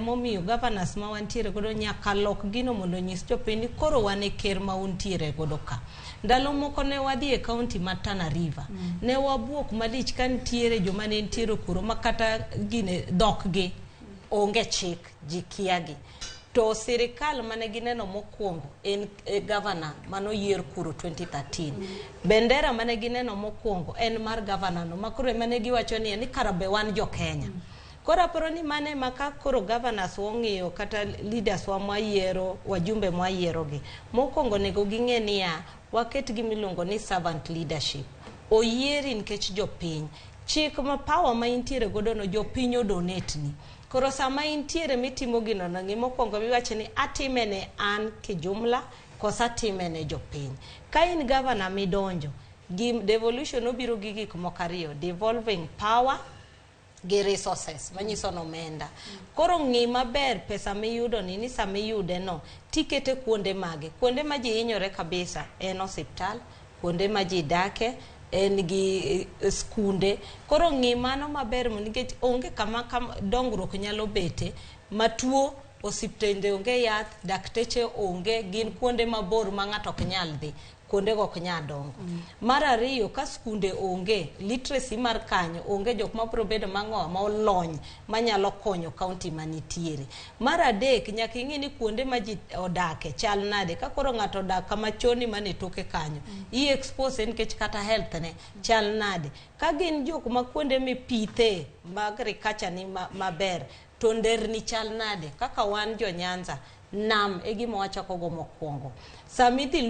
emomiyo governors ma wantiere godo nyaka lok gino mondo onyis jopiny ni koro wan e ker ma untiere godo ka. Ndalo moko ne wadhi e kaunti ma Tana River. Ne wabuok malich ka nitiere joma ne nitiere kuro ma kata gine dhok gi onge chik, ji kia gi. To sirikal mane gineno mokwongo en e gavana mane oyier kuro 2013. Bendera mane gineno mokwongo en mar gavana no ma koro ema ne giwacho niya ni kara be wan jo Kenya. Koro aparo ni mano ema ka koro governors ong'iyo kata leaders wa mwayiero, wajumbe mwayiero gi, mokwongo onego ging'e niya, waket gima iluongo ni servant leadership. Oyieri nikech jopiny. Chik ma power ma intiere godo no jopiny o donate ni. Koro sama intiere mitimo gino no, ng'i mokwongo miwach ni atime ne an kijumla koso atime ne jopiny. Ka in governor midonjo, gi devolution obiro gi gik moko ariyo, devolving power gi resources manyiso ni omenda. Koro ng'i maber pesa miyudo ni ni sama iyude no tikete kuonde mage. Kuonde ma ji hinyore kabisa en osiptal, kuonde ma ji dake, en gi skunde. Koro ng'i mano maber nikech onge kama, kama dongruok nyalo bete matuo osiptende onge yath, dakteche onge, gin kuonde mabor ma ng'ato ok nyal dhi. Kuonde go ok nyal dongo. Mar ariyo, ka skunde onge, literacy mar kanyo onge jok mabiro bedo mang'o ma olony manyalo konyo kaunti manitiere. Mar adek, nyaka ing'i ni kuonde ma ji odake chal nade. Ka koro ng'ato odak kama choni mane toke kanyo, i expose nikech kata health ne chal nade. Ka gin jok ma kuonde mipithe ma agriculture ni maber, to nderni chal nade. Kaka wan jo Nyanza, nam e gima wachako go mokwongo. Sama idhi